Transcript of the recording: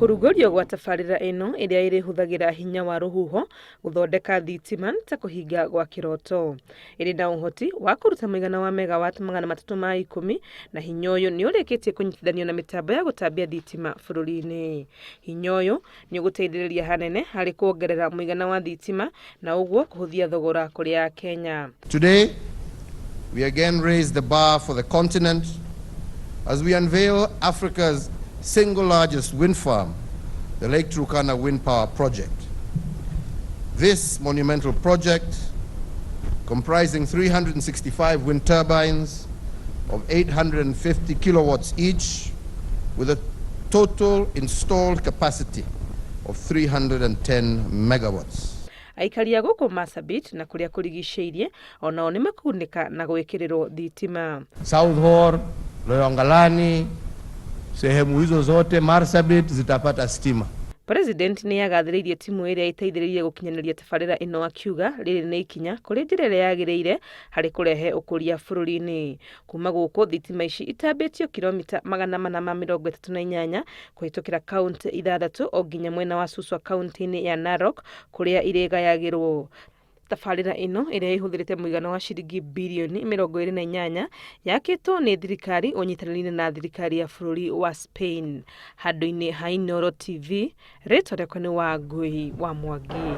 Kũrugũrio gwa tabarĩra ĩno ĩrĩa ĩrĩhũthagĩra hinya wa rũhuho gũthondeka thitima nĩ ta kũhinga gwa kĩroto. Ĩrĩ na ũhoti wa kũruta mũigana wa megawatt 310 na hinya ũyũ nĩ ũrĩkĩtie kũnyitithanio na mĩtambo ya gũtambia thitima bũrũri-inĩ. Hinya ũyũ nĩ ũgũteithĩrĩria hanene harĩ kuongerera mũigana wa thitima na ũguo kũhũthia thogora kũrĩ Akenya. Today, we again raise the bar for the continent as we unveil Africa's single largest wind farm, the Lake Turkana Wind Power Project. This monumental project, comprising 365 wind turbines of 850 kilowatts each, with a total installed capacity of 310 megawatts. Aikari a gũkũ Marsabit na kũrĩa kũrigicĩirie onao nĩ mekũgunĩka na gwĩkĩrĩrwo thitima. South Horr, Loyangalani, sehemu hizo zote Marsabit zitapata stima. President nĩ agathĩrĩirie timu ĩrĩa ĩteithĩrĩirie gũkinyanĩria tabarĩra ĩno akiuga rĩrĩ nĩ ikinya kũrĩ njĩra ĩrĩa yagĩrĩire harĩ kũrehe ũkũria bũrũri-inĩ. Kuma gũkũ thitima ici itambĩtio kilomita 438 kũhĩtũkĩra kaunti ithathatũ o nginya mwena wa Suswa kaunti-inĩ ya Narok kũrĩa irĩgayagĩrwo. Tabarĩra ĩno ĩrĩa ĩhũthĩrĩte mũigana wa ciringi birioni 28 yakĩtwo nĩ thirikari ũnyitanĩri-inĩ na thirikari ya bũrũri wa Spain. Handũ-inĩ ha Inooro TV, rĩtwa rĩakwa nĩ Wangui wa Mwangi.